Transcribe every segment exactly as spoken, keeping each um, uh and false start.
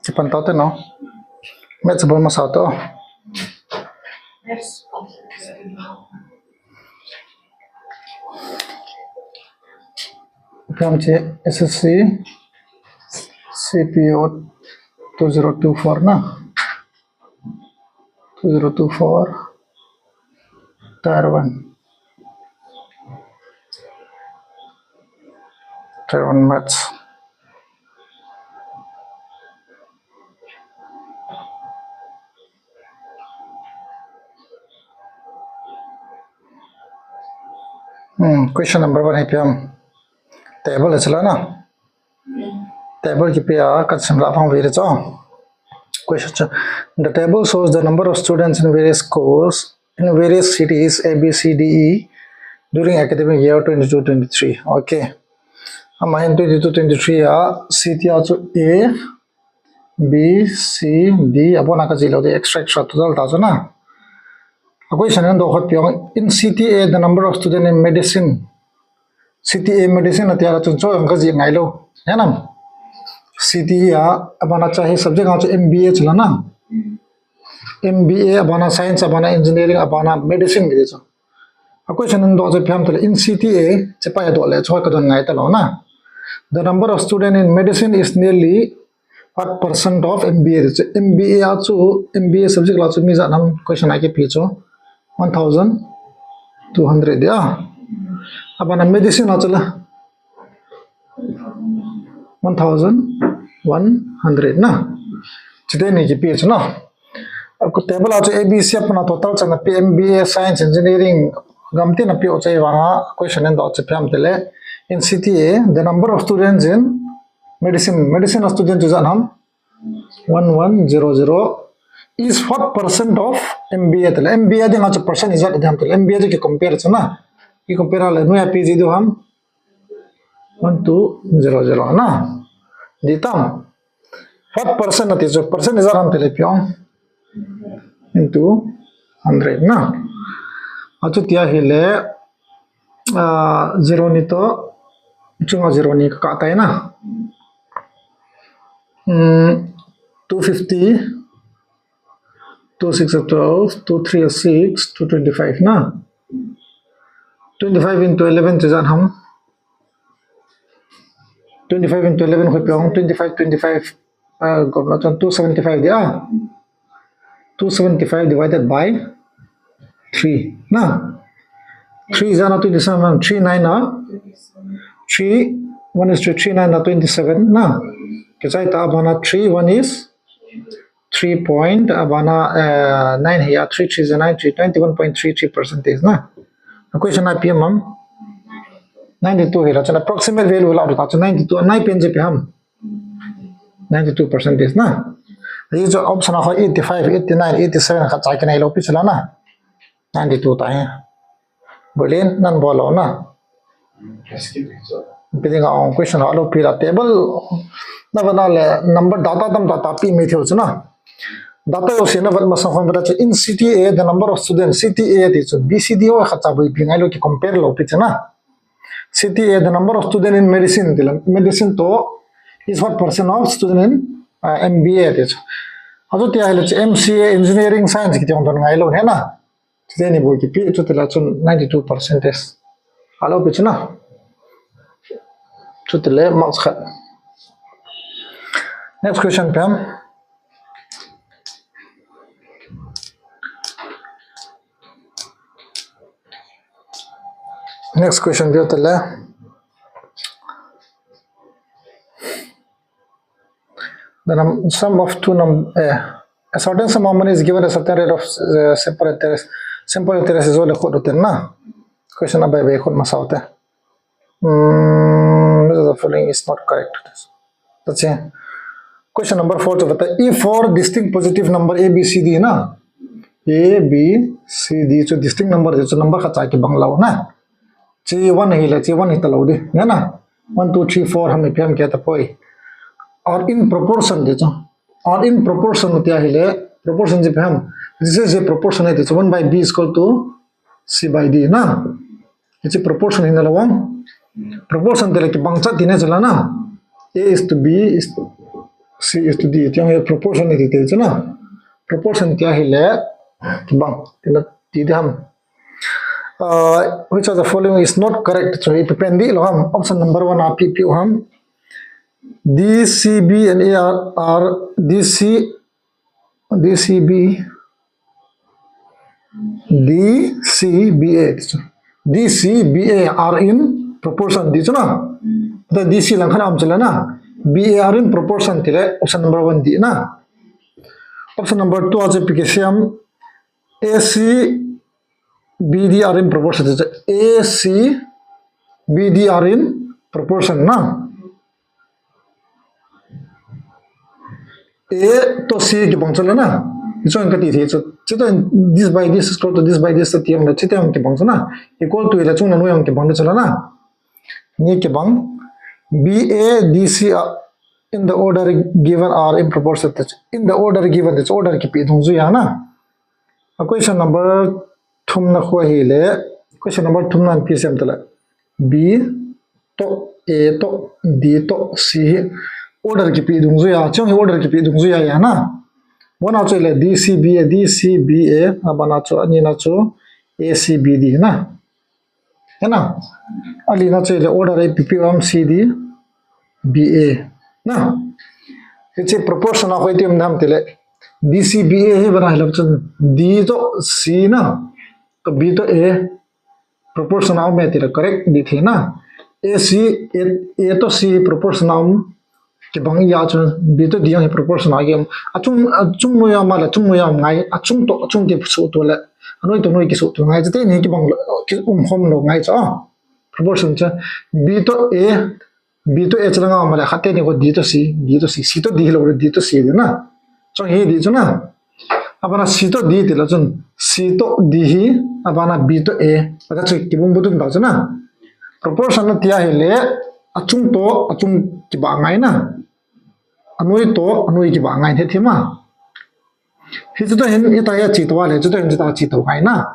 Chi pan tau te no. Maths bol masa tau. Ipi ham chi S S C C P O two zero two four na. Two zero two four. Tier one. Tier one maths. Hmm, question number one hi ipi ham. Table hi chu la na. Table kipe a, ka sim la pang ve le chu. Question chu, the table shows the number of students in various schools in various cities A, B, C, D, E during academic year twenty-two twenty-three. Okay. Ama hin twenty-two twenty-three a city a chu A, B, C, D, abon a ka jih lou ding, extra extra total ta chu na. A question in do khot piong, in city A, the number of student in medicine. City A medicine ati a chun chu ang ka jih ngai lou. He nam. City A, abana cha hi subject ang chu M B A chu la na. M B A, abana science, abana engineering, abana medicine kiti chu. A question in do chu ipi ham tile, in city A, che pa ya do le chu ka don ngai ta lou na. The number of student in medicine is nearly what percent of M B A? Chu M B A a chu, M B A subject la chu mi ijat ham, question a kipe chu one thousand two hundred dia. Abana medicine a chu la one thousand one hundred na. Chuteni kipe chu na. Aku table a chu A B C abana total chana pe, M B A, science, engineering, gam tina pe u chu ahivanga question in do chu ipi ham tile, in city A, the number of students in medicine, medicine a student chu ijat ham, one one zero zero, is what percent of M B A tile, M B A dinga chu percent ijat ding ham tile, M B A chu ki compare chu na. Ki compare le noiya pe ji diu ham, one two zero zero na. Di tam. What percent ati chu, percent ijat ham tile piong. Into hundred na. A chuti ahile, ah, zero ni toh, chunga zero ni ka kah tai na. Hmm, two fifty, two six are twelve, two three are six, two twenty-five na. Twenty-five into eleven chu ijat ham. Twenty-five into eleven khoi piong, twenty-five, twenty-five, ah, gom la chun two seventy-five dia. Two seventy-five divided by three na. Three ijat na twenty-seven, three nine na. Three, one is three, three nine na twenty-seven na. Kichai ta abana three, one is three point, abana, eh, nine hi a, three three is nine, three, twenty-one point three three percentage na. A question a ipi ham. Ninety-two hi la, chun approximate value la ta chu ninety-two, nine pen je ipi ham. Ninety-two percentage na. Hi chu option a ho eighty-five, eighty-nine, eighty-seven khat cha kinai lou pi chu la na. Ninety-two ta hi. Bolin nan bol lou na. Ipi dinga ong question a lou pi la table. Na va na le number data tam data pi mi thil chu na. Data yo se na vat masang khon vat chu in city A the number of students, city A ti chu B C D ho khat cha boi pi ngai lou ki compare lou pi chu na. City A the number of student in medicine ti la, medicine toh is what percent of student in, uh, M B A ti chu. A chuti ahile chu M C A engineering science kiti ong don ngai lou he na. Chuteni bou kipe, chuti la chun ninety-two percentage. A lou pi chu na. Chuti le marks khat. Next question pe ham. Next question pe tile. The num-, sum of two num-, eh, a certain sum of money is given a certain rate of, uh, simple interest. Simple interest is only khut uten na. Question a bai bai khut masau te. Hmm, this is the following is not correct. That's it. Question number four chu bata, if four distinct positive number A, B, C, D na. A, B, C, D chu distinct number chu number khat cha kibang lou na. Chi one hi le, chi one hi ta lou di. Nge na. One, two, three, four ham ipi ham kei ta poi. Or in proportion ti chu. Or in proportion ti ahile, proportion chu ipi ham. This is a proportion ti chu one by B is equal to C by D na. Hiche proportion hi na lou vang. Proportion ti le kibang chat ti na chu la na. A is to B is to C is to D. Tiang hi proportion iti ti chu na. Proportion tia hi le, kibang, tina ti di ham. Uh, which of the following is not correct? So, ipi pen di lo ham. Option number one, a pi pi ham. D C B and A are, are D C, D C B, D C B A. D C B A are in proportion di chu na. The D C lang khan am chu le na. B A are in proportion ti le option number one di na. Option number two a chu ipi kisei ham. A C B D are in proportion ti chu. A C B D are in proportion na. A to C kibang chu le na. Hichu kati thei chu. Chuti this by this is equal to this by this ti ang le. Chuti ang kibang chu na. Equal to le chung na nu ang kibang chu le na. Ni kibang. B A D C are in the order given are in proportion. In the order given, it's order kipe dungjuiya na. A question number thumna khu hi le. Question number thumna ipi sem ta le. B to A to D to C hi order kipe dungjuiya, chung hi order kipe dungjuiya ya na. One a chu le D C B A, D C B A, abana chu, anina chu A C B D na. He na. Alina chu le order ipi pi ham, C D B A na. Hiche proportion a hoi ti um nam ti le. D C B A hi bana hi le chun D to C na. Ka B to A proportion a um e ti le correct di thei na. A C, A, A to C proportion a um kibang ya chu B to D ang hi proportion a um. Achung, achung noiya ma le, achung noiya um ngai, achung to, achung ti suhto le. Anoi to noi kisuhto ngai, chuteni kibang lo, ki um khom lo ngai chu. Proportion chu B to A, B to A chu le nga ma le, khat teni ko D to C, D to C, C to D hi lo le D to C di na. Chung hi di chu na. Abana C to D ti le chun, C to D hi, abana B to A, ata chu kibung budun ba chu na. Proportion na tia hi le, achung to, achung kiba ngai na. Anoi to, anoi kiba ngai he thima. Hichu to hin ita ya chi to le, chu to hin ita chi to ngai na.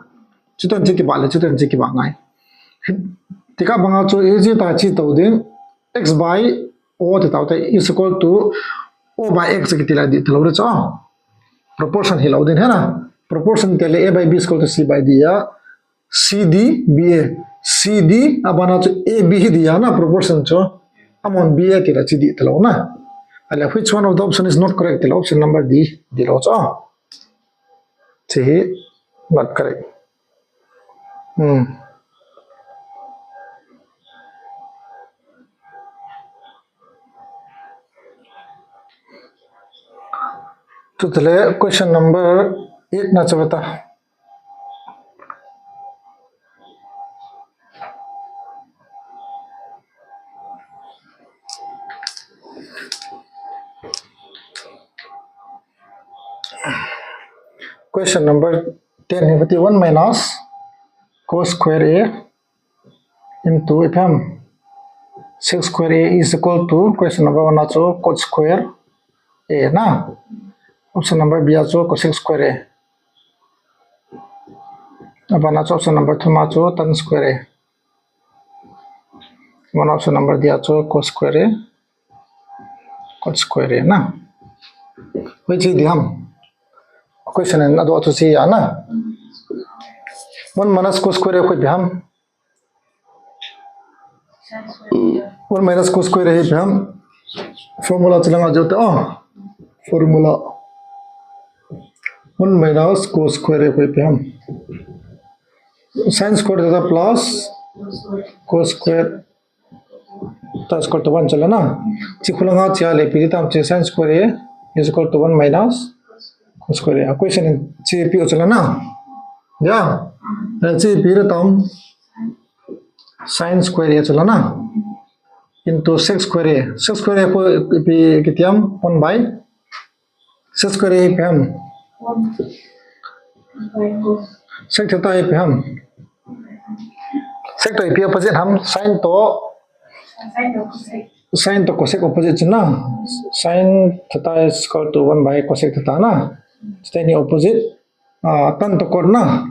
Chu to hin chi kiba le, chu to hin chi kiba ngai. Tika banga chu ita chi to ding, X by O ti tau te is equal to O by X kiti la di talo re chu. Proportion hi lo din he na. Proportion te le A by B is equal to C by D ya. C D B A. C D abana chu A B hi di ya na proportion chu. Amon B A ti la chi di talo na. Ale which one of the option is not correct ti la option number D di lo chu. Chi hi not correct. Hmm. Chutile question number eight na chu bata. Question number ten hi bati, one minus cos square A into ipi ham sec square A is equal to question number one a chu cot square A na. Option number B a chu cosec square A. Abana chu option number two ma chu tan square A. One option number D a chu cos square A. Cot square A na. Hoi chi di ham. Question in ado chu chi ya na. One minus cos square A hoi ipi ham. One minus cos square A hi ipi ham. Formula chu langa jo te, oh. Formula. One minus cos square A hoi ipi ham. Sin square theta plus cos square theta is equal to one chu le na. Chi khu langa chia le ipi di tam chi sin square A is equal to one minus cos square A. Question in chi ipi u chu le na. Ya. Chi ipi re tam. Sin square A chu le na. Into sec square A. Sec square A khu ipi kiti ham, one by sec square A ipi ham. Sec theta ipi ham. Sec to ipi opposite ham, sin to, sin to cosec opposite chu na. Sin theta is equal to one by cosec theta na. Chuteni opposite. Ah, tan to cot na.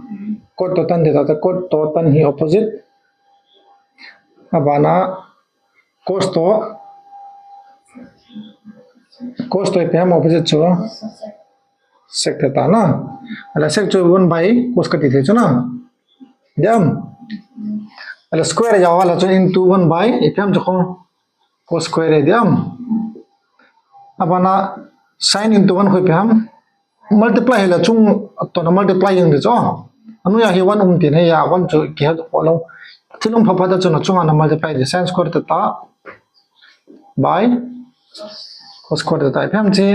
Cot to tan theta, cot to tan hi opposite. Abana cos to Cos toh ipi ham opposite chu sec theta na. Ahile sec chu one by cos kati thei chu na. Diam. Ahile square jao a la chu into one by ipi ham chu kho. Cos square diam. Abana sine into one kho ipi ham. Multiply hila chung toh na multiply jeng di chu. Anu ya hi one um tin hi ya one chu kihet ho lo. Thilung pha pha ta chu na chunga na multiply di sine square theta by cos square theta ipi ham chi.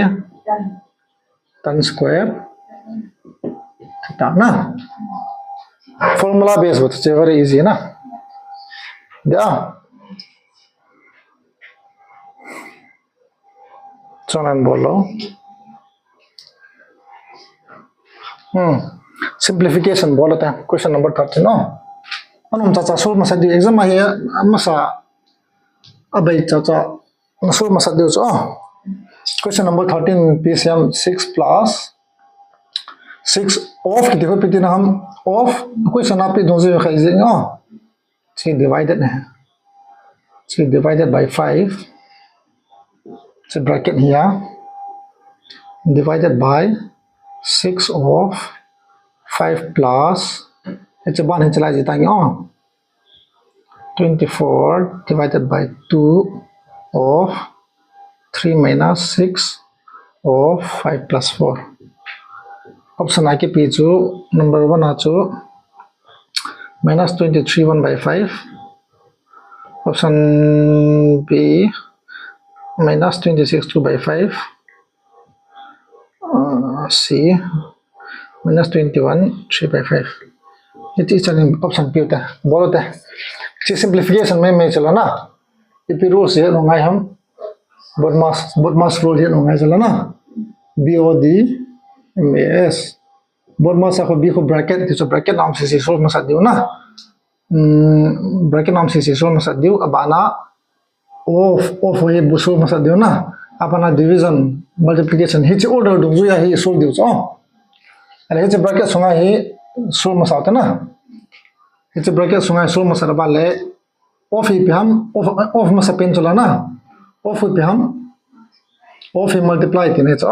Tan square theta na. Formula base but it's very easy na. Dia. Chuan an bol lo. Hmm. Simplification bol te. Question number thirteen. Oh. Anum cha cha solve masa diu exam a hi masa a bei cha cha solve masa diu chu. Oh. Question number thirteen P C M six plus six of kiti ko piti na ham of question a pi dong ji khai jing. Oh. Chi divided na. Chi divided by five. Chi bracket here. Divided by six of five plus. It's a one, it's like twenty-four divided by two of three minus six of five plus four. Option a kipe chu number one a chu minus twenty-three one by five. Option B minus twenty-six two by five. Uh, C minus twenty-one three by five. It is an option P te. Bol te. Chi simplification mai mai chala na. Ipi rule si no ngai ham. BODMAS, BODMAS rule hi no ngai chala na. B O D M A S. BODMAS a ko B ko bracket ti chu bracket nam si si solve masa diu na. Bracket nam si si solve masa diu abana of of hi bu solve masa diu na. Abana division multiplication hi chi order dungjuia hi solve diu chu. Ahile hi chi bracket sunga hi solve masa ta na. Hi chi bracket sunga hi solve masa ba le of hi ipi ham of of masa pen chu la na. Of hi ipi ham of hi multiply ti ne chu.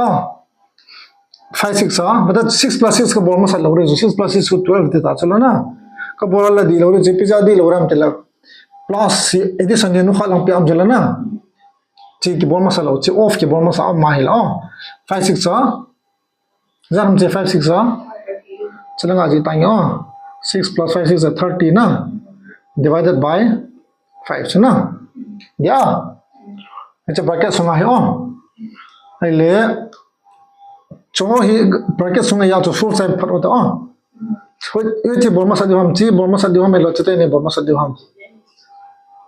Five six a, but that six plus six ka bol masa lo re chu, six plus six ko twelve ti ta chu la na. Ka bol la di lo re chu, ipi ja di lo ram ti la. Plus si addition ni nu kha lang pi am chu la na. Chi ki bol masa lo, chi of ki bol masa am ma hi la. Five six a. Jan ham chi five six a. Chi la nga ji ta ngi. Six plus five six a thirty na. Divided by five chu na. Dia. Hiche bracket sunga hi o. Ahile chu hi bracket sunga ya chu full side phat o ta o. Hoi, hiche bol masa diu ham, chi bol masa diu ham, elo chu te ni bol masa diu ham.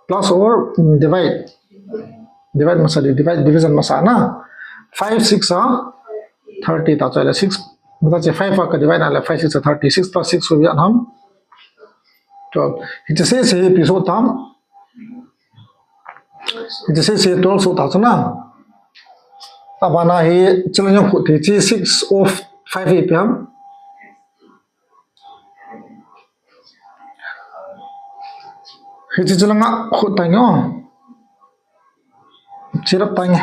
Plus or divide. Divide masa diu, divide, division masa na. Five six a thirty ta chu ahile six. Mata che five a ka divide na le five six a thirty, six plus six will be an ham. Twelve. Hiche se se ipi so tam. Hiche se se twelve so ta chu na. Abana hi chila nyong khu ti chi six of five ipi ham. Hiche chila nga khu ta ngi o. Chirap ta ngi.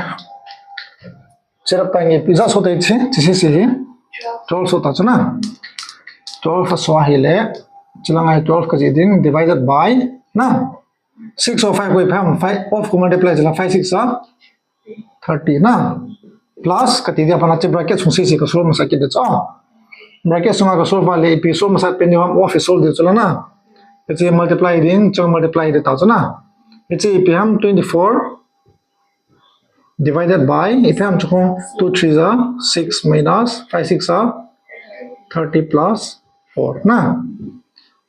Chirap ta ngi ipi ja so te chi, chi se se hi. Twelve so ta chu na. Twelve a so ahile. Chila nga hi twelve ka ji ding divided by na. Six of five ko ipi ham, five of ko multiply chila five six a thirty na. Plus kati dia pana chi bracket sung se se ka solve masa kit de chu. Bracket sunga ka solve le ipi solve masa pen diu ham of i solve diu chu la na. Hiche multiply ding, chu multiply de ta chu na. Hiche ipi ham twenty-four divided by ipi ham chu ko two threes a six minus five six a thirty plus four na.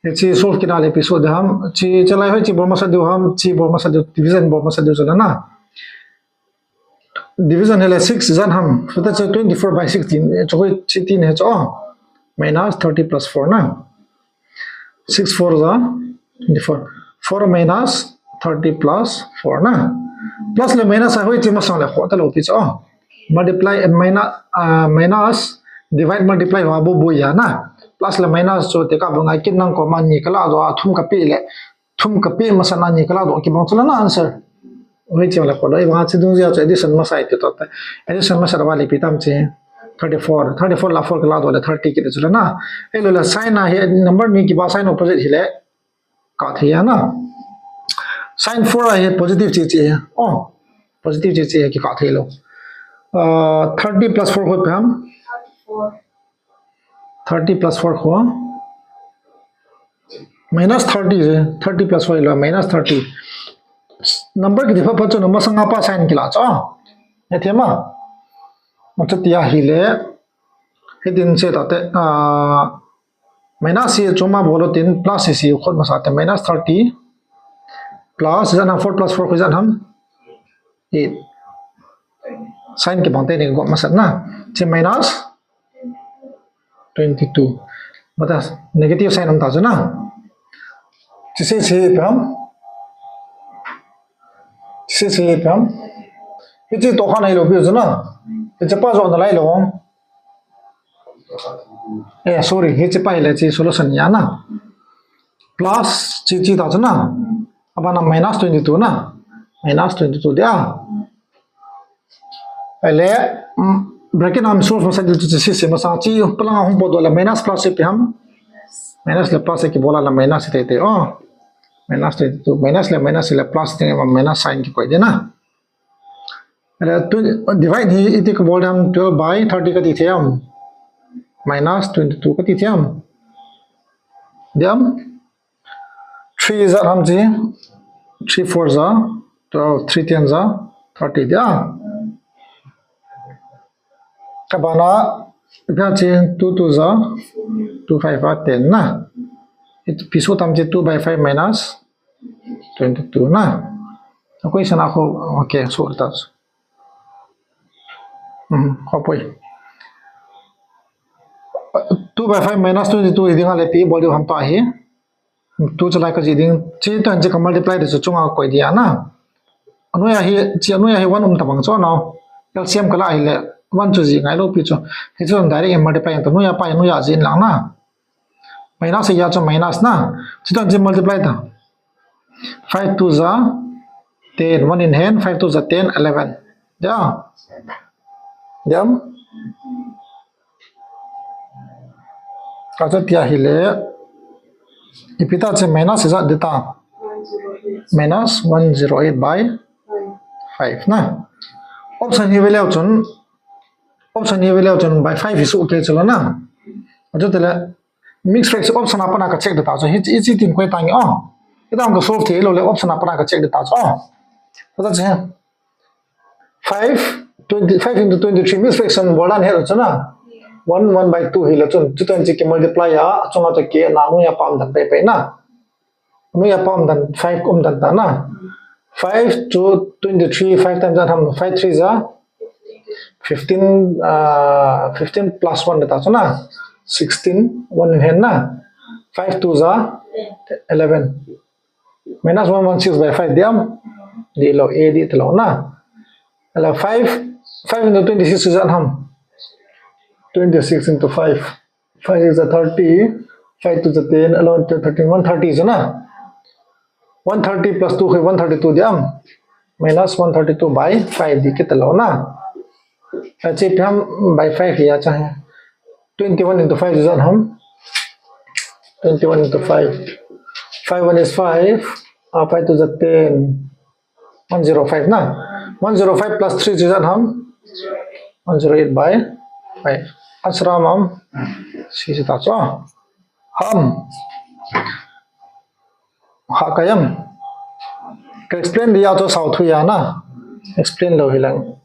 Hiche solve kit na le ipi so de ham, chi chalai hoi chi bol masa diu ham, chi bol masa diu, division bol masa diu chu la na. Division hile six jan ham. So that's a twenty-four by sixteen. Chu hoi chi tin he chu. Minus thirty plus four na. Six four ja twenty-four. Four minus thirty plus four na. Plus le minus a hoi chi masang le kho ta lo pi chu. Multiply and minus, uh, minus divide multiply ho bu bu ya na. Plus le minus chu te ka bang a kin nang ko ma ni ka la do a thum ka pi le. Thum ka pi masa na ni ka la do ki bang chu la na answer. Oi, chi la ko lo, i ba chi dung jia chu addition masa iti to ta. Addition masa da ba le ipi tam chi. Thirty-four, thirty-four la four ka la doh le thirty kiti chu la na. Ei lo la sign a hi number ni kiba sign opposite hi le. Ka thei a na. Sign four a hi positive chi chi. Oh, positive chi chi ki ka thei lo. Uh, thirty plus four ko pam. Thirty plus four ko. Minus thirty je, thirty plus four ila minus thirty. Number kiti pha pha chu na masanga pa sign kila chu. Ya thema. Macha tia hi le. Hitin se ta te, ah, minus hi chu ma bolo tin plus hi si khot masa te minus thirty. Plus jan ham four plus four ko jan ham. Eight. Sign kibang te ni ko masa na. Chi minus twenty-two. Bata negative sign um ta chu na. Chi se se pam. Chi se se pam. Hichi to khan ai lo bi chu na. Hichi pa jo na lai lo. Eh, sorry, hichi pa ile chi solution ya na. Plus chi chi ta chu na. Abana minus twenty-two na. Minus twenty-two dia. Ele, mm, bracket nam source masa dil chu si si masa chi, palang hung bodo la minus plus ipi ham. Minus le plus ki bola la minus te te. Oh. Minus twenty-two, minus le minus le plus te ma minus sign ki koi de na. Ele, tu, divide hi iti ko bol ham twelve by thirty ka ti thiam. Minus twenty-two ka ti thiam. Diam. Three za ham chi, three four za, twelve, three ten za, thirty dia. Ka bana, pia chi two two za, two five a ten na. It pisu tam chi two by five minus twenty-two na. Equation a ko, okay, so that's. Hmm, hopoi. Two by five minus twenty-two hi dinga le pi bol diu ham ta hi. Tu chalai ka ji ding, chi tu han chi ka multiply de chu chunga koi dia na. Anuia hi, chi anuia hi one um ta bang chu na. L C M ka la hi le, one chu ji ngai lo pi chu. Hi chu direct in multiply ta nuia pa nuia ji in lang na. Minus ya chu minus na. Chi tu han chi multiply ta. Five two za, ten, one in hand, five two za ten, eleven. Ya. Diam. Ka chu tia hi le. Ipi ta che minus za de ta. Minus one zero eight by five na. Option hi ve leu chun. Option hi ve leu chun by five hi su ke chu la na. Achu te le mix fraction option a pana ka check de ta chu. Hi, hi chi tin koi ta nge o. Ita ka solve thei lo le option a pana ka check de ta chu. Ka ta che. Five, twenty, five into twenty-three mix fraction bol dan he lo chu na. One, one by two hi lo chun. Chu ten chi ki multiply a, chunga chu ki na nu ya pa um dan pe pe na. Nu ya pa um dan five um dan ta na. Five to twenty-three, five times that ham, five three za fifteen, uh, fifteen plus one ta chu na. Sixteen, one in hand na. Five two za eleven. Minus one one six by five diam. Di lo, A di te lo na. Ala five, five into twenty-six chu ijat ham. Twenty-six into five. Five six are thirty. Five two are ten. Eleven, twelve, thirteen. One thirty chu na. One thirty plus two hi one thirty-two diam. Minus one thirty-two by five di kit lo na. Achi piham by five hi acha hai. Twenty-one into five chu ijat ham. Twenty-one into five. Five one is five. Uh, five two are ten. One zero five na. One zero five plus three chu ijat ham. One zero eight by five. Answer ham. Si si ta chu. Ham. Ha kayam. Ka explain dia chu sao thu ya na. Explain lo hi lang.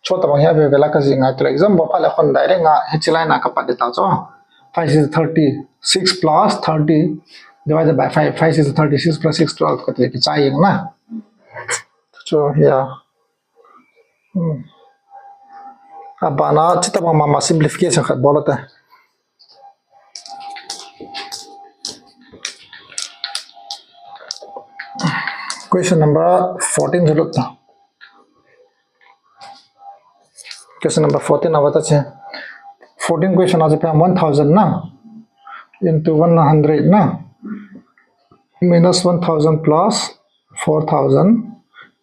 Chota bang hi ave vela ka ji ngai tu le exam bo pha le khon direct nga hichi line a ka pat de ta chu. Five six thirty, six plus thirty divided by five, five six thirty, six plus six twelve ka ti ki chai na. Chu ya. Hmm. Abana chita bang mama simplification khat bol te. Question number fourteen chu lut ta. Question number fourteen a va ta che. Fourteen question a chu pia one thousand na into one hundred na minus one thousand plus four thousand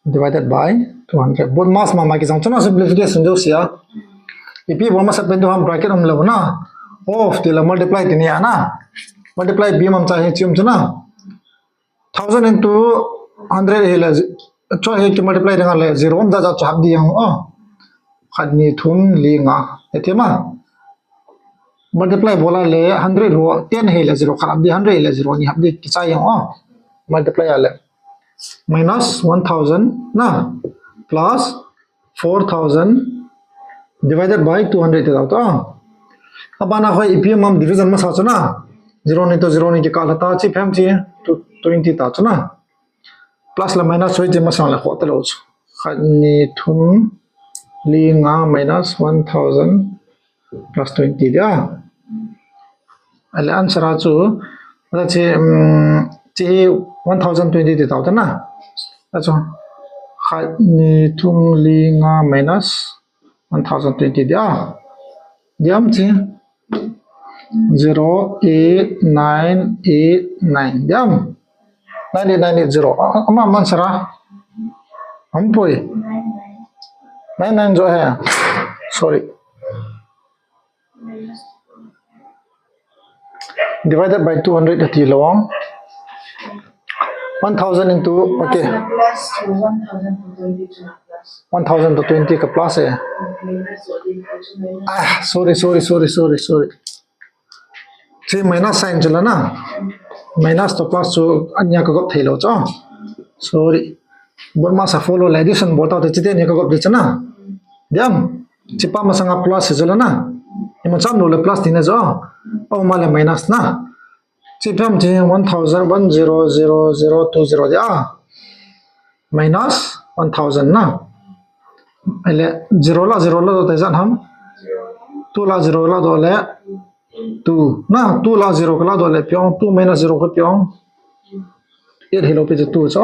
divided by two hundred. Both mass mama kijang chuna simplification jo sia. Ipi bol masa pen tu ham bracket um lou na. Of ti la multiply ti ni ana. Multiply bi mam cha hi chim chuna. Thousand into hundred hi la cho hi ki multiply ding le zero um da da cho hap di yang o. Khat ni thum li nga. Eti ma. Multiply bola le hundred ho ten hi la zero khat hap di hundred hi la zero ni hap di kichai yang o. Multiply le. Minus one thousand na plus four thousand divided by two hundred ti tau ta. Abana hoi ipi mam division masa chuna. Zero ni to zero ni kikal ta chi phem chi twenty ta chuna. Plus la minus hoi chi masang la khota lo chu. Khat ni thum li nga minus one thousand plus twenty dia. Ale answer a chu, ala chi, um, chi one thousand twenty ti tau ta na. Achu, khat ni thum li nga minus one thousand twenty dia. Diam chi, zero eight nine eight nine. Diam. Nine eight nine eight zero. Ama man sara. Ampoi. Nine nine jo hai. Sorry. Divided by two hundred ati lawang. One thousand into, okay. One thousand to twenty ka plus eh. Ah, sorry, sorry, sorry, sorry, sorry. Chi minus sign chula na. Minus to plus chu anya ka gop thei lo cho. Sorry. Bol masa follow la addition bol ta te chite ni ka gop de chana. Diam. Chi pa masanga plus chula na. Ima cham lo le plus ti na jo. O ma le minus na. Chi pam chi one thousand one zero zero zero two zero dia. Minus one thousand na. Ele zero la zero la do te zan ham. Two la zero la do le two na, two la zero ka la do le piong, two minus zero ka piong. Eight hi lo pi chu two cho.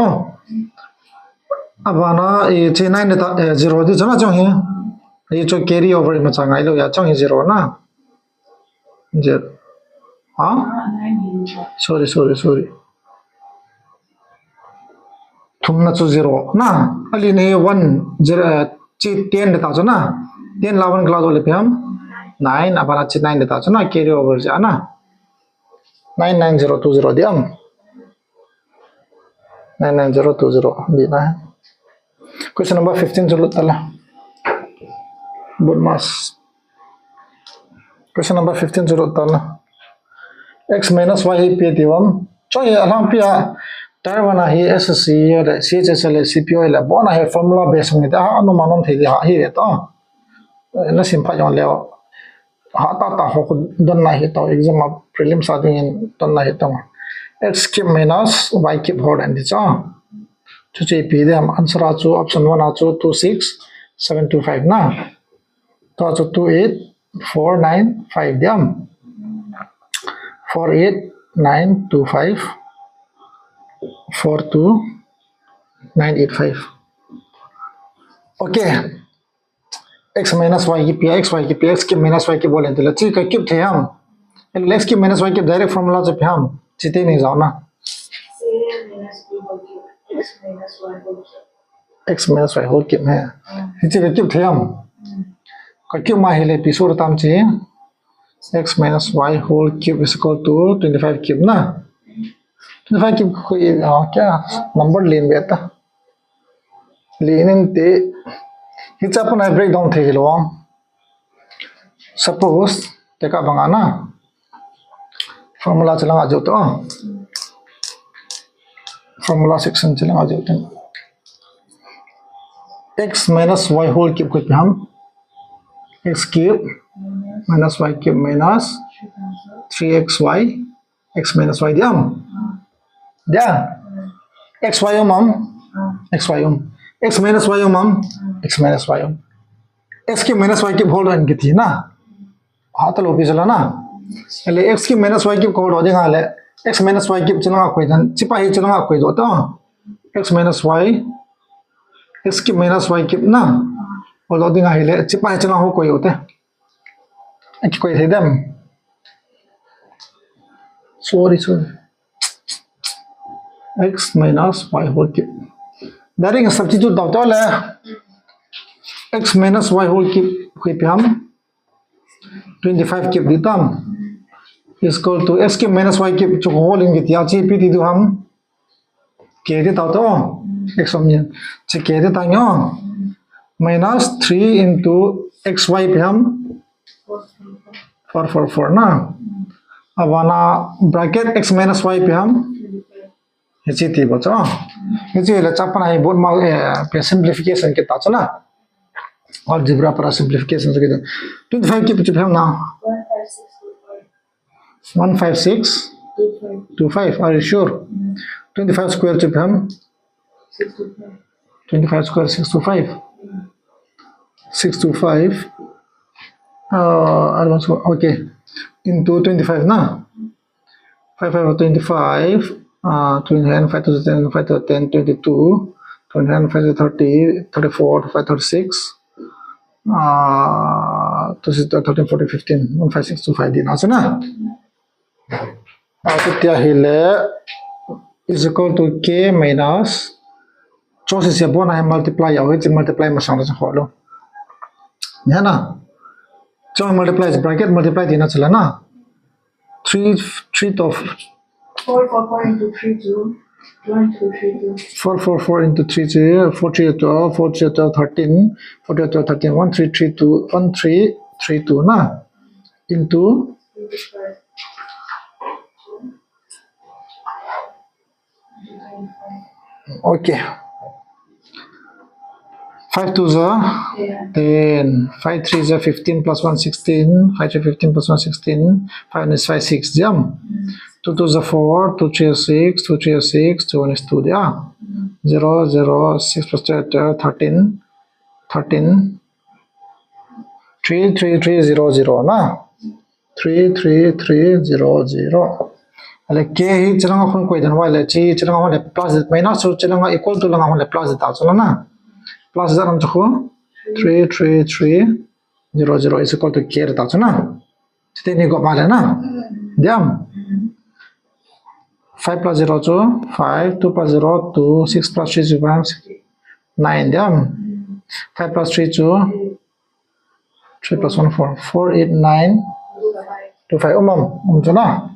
Abana e chi nine ta, eh, zero di chana chong hi. Hi chu carry over ma cha ngai lo ya chong hi zero na. Zero. Ha? Sorry, sorry, sorry. Thum na chu zero na. Ali ni one zero, eh, chi ten de ta chu na. Ten la one ka la do le piam. Nine, abana chi nine de ta chu na. Carry over ja na. Nine nine zero two zero diam. Nine nine zero two zero di na. Question number fifteen chu lut ta la. Both mass. Question number fifteen chu lut ta la. X minus y hi pi ti vam. Cho hi alang pi a. Taiwan a hi S S C le C H S le C P O le bona hi formula base ni ta ha anu manom thei di ha hi le to. Na sim pha yon leo. Ha ta ta ho ko don na hi to exam a prelims a ding in don na hi to. X cube minus y cube whole and di cha. Chu che pi dem answer a chu option one a chu two six seven two five na. To chu two eight four nine five diam. Four eight nine two five. Four two nine eight five. Okay. X minus y cube, x y cube, x cube minus y cube bol ente la. Chi ka cube the ham. X cube minus y cube direct formula chu ham. Chi te ni jao na. X minus y whole cube he. Hi chi ka cube the ham. Ka cube ma hi le pi sur tam chi. X minus y whole cube is equal to twenty-five cube na. Twenty-five cube ko ye, ah, kya number len beta. Lenin te. Hi cha puna breakdown thei lo. Suppose, te ka banga na. Formula chalanga jo to. Formula section chalanga jo to. X minus y whole cube ko ham. X cube minus y cube minus three X Y. X minus y diam. Dia. X y um am. X y um. X minus y um am. X minus y um. X cube minus y cube whole and kiti na. Ha ta lo pi jala na. Ele x cube minus y cube ko lo ding ha le. X minus y cube chuna koi dan. Chi pa hi chuna koi do ta. X minus y. X cube minus y cube na. Ko lo ding ha le. Chi pa hi chuna ho koi do te. Aki koi the dem. Sorry, sorry. X minus y whole cube. Direct substitute tao tao le. X minus y whole cube hui pi ham. Twenty five cube di tam. Is equal to x cube minus y cube chu whole in kiti a chi pi ti du ham. K di tao tao. X om yin. Chi K di tao nyo. Minus three into xy pi ham. Four four four na. Abana bracket x minus y pi ham. Hichi ti bo cho. Hichi le chapana hi bot mal eh pe simplification kita cho na. Algebra para simplification kita. Twenty five cube chu pi ham na. One five six two five. Are you sure? Twenty five square chu pi ham. Twenty five square six two five. Six two five. Uh, advance okay. Into twenty five na. Five five twenty five. Uh, twenty nine, five to ten, five to ten, twenty two, twenty nine, five to thirty, thirty four, five thirty six. Uh, to thirteen, fourteen, fifteen, one five six two five din aso na. Ati tia hi le is equal to k minus cho si se bona hai multiply ya ho chi multiply ma sang da ho lo. Ni ha na. Cho multiply bracket multiply dina chala na. Three three to four four four into three two. One two three two. Four four four into three two. Four three two. Four three two. Thirteen. Four three two. Thirteen. One three three two. One three three two na. Into okay. Five two za ten, five three za fifteen plus one sixteen, five three fifteen plus one sixteen, five one is five six jam. Two two za four, two three six, two three six, two one is two dia. Zero zero six plus twelve, thirteen, thirteen. Three three three zero zero na. Three three three zero zero. Ale k hi chilanga khun koi dan wai le chi chilanga hon le plus minus so chilanga equal to langa hon le plus ta so na. Plus da ram chu khu three three three zero zero is equal to k ta so na. Chite ni go ma le na. Diam. Five plus zero chu five, two plus zero two, six plus three chu nine diam. Five plus three chu three plus one four, four eight nine two five um um um chu na.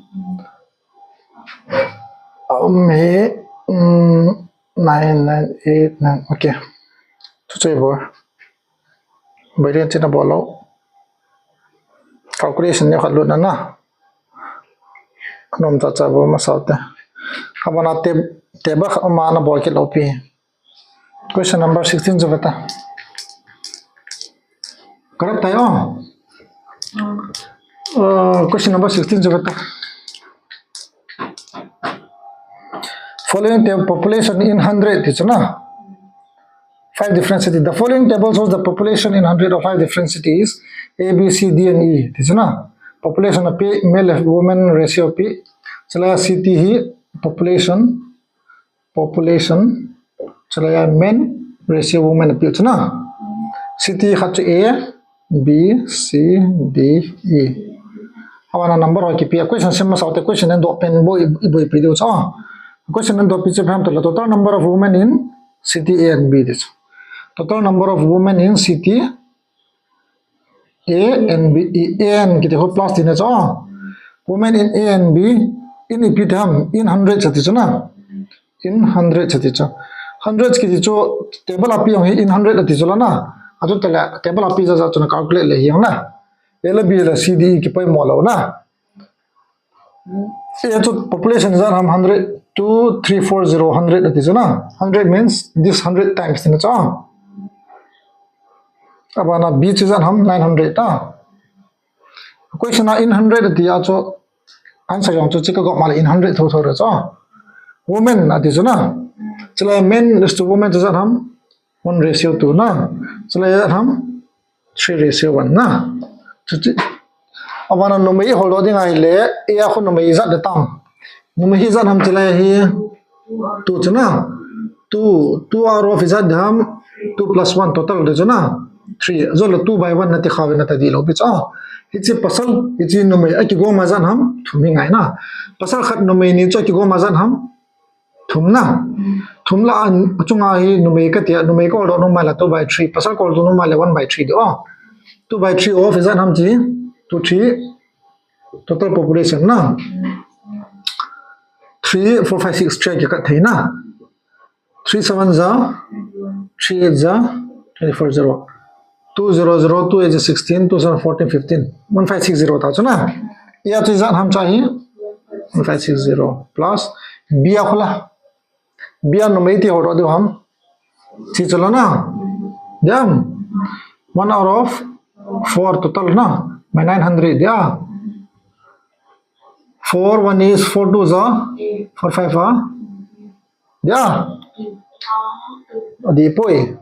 Um hi um nine nine eight nine okay. Chu chu bo. Bailen china bo lo. Calculation ni khat lut na na. Nom ta cha bo ma sao te. Abana te te ba kha ma na bo ki lo pi. Question number sixteen chu beta. Correct tayo. Uh, question number sixteen chu beta. Following the population in hundred ti chu na. Five different cities. The following table shows the population in hundred of five different cities A, B, C, D and E ti chu na. Population api, male woman ratio api. Chule city hi population population chule men ratio woman api chu na. City khat chu A, B, C, D, E. Abana number ho kipi a question sim ma sao te question en do pen bo i bo ipi do cha. Question en do pi che pham to la total number of women in city A and B this. Total number of women in city A and B, A and kiti ho plus ti na cha. Women in A and B in ipi tham in hundred cha ti chu na. In hundred cha ti chu. Hundred kiti chu table api hong hi in hundred ati chu la na. Atu tala table api ja ja chu na calculate le hiang na. A le B le C D E kipoimo lo na. A chu population jan ham hundred, two three four zero hundred ati chu na. Hundred means this hundred times ti na cha. Abana B chu jan ham nine hundred ta. Question a in hundred ati a chu answer jong chu chi ka go ma le in hundred tho tho re chu. Women ati chu na. Chule men is to women chu jan ham one ratio two na. Chule jan ham three ratio one na. Chuti. Abana numei hol do ding ahile, A a khu numei ijat de tam. Numei hi ijat ham ti le hi two chu na. Two, two out of ijat de ham, two plus one total de chu na. Three. Jol le two by one na ti khawi na ta di lo pi chu. Hichi pasal, hichi numei a kigoma ijat ham, thum hi ngai na. Pasal khat numei ni chu a kigoma ijat ham, Thum na. Thum lah a, achunga hi numei katia, numei ka ol doh nom a le two by three, pasal ka ol doh nom a le one by three ding. Oh. Two by three of ijat ham chi, two, three, total population na. Three, four, five, six, three a kikat thei na. Three seven ja, three eight ja, twenty-four zero. Two zero zero, two eight ja sixteen, two seven fourteen, fifteen. One five six zero ta chu na. Hia chu ijat ham chu ahi. One five six zero plus B a khola. B a numei ti ho ro ding ham. Chi chu la na. Ding. One out of four total na. My nine hundred, yeah. Four one is four two ja, four five a. Yeah. Adih poi.